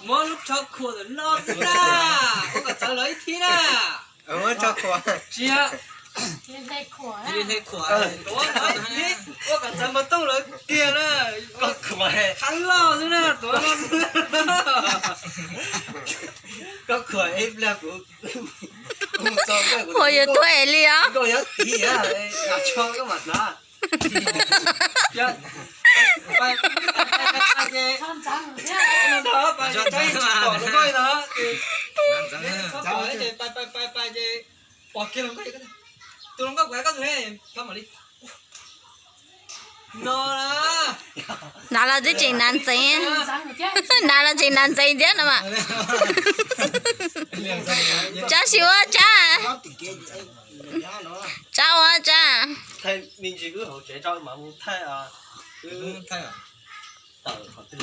Muab lub tsho khuam ntawm no xwb na, ua kom txawv lawv ib thib na. Tsis yog, ua kom txawv npawg Tooj lawv kiag na. Qhab loj xwb na, tuav no. Koj khuam ib pliag kuv, kuv yuav tuag li os. Koj yuav tiv, tsho koj mam hnav. Tus hluas nkauj kuv hais koj tus ne, txhob mam li. No na. Hnav los twb tseem hnav ntxeev, hnav los tseem hnav ntxeev thiab no mas. Tsab sis ua tsab, tsab ua tsab. Thaij me ntsis wb hauv tsev tso mam mus thaij. Tawm qhov twg?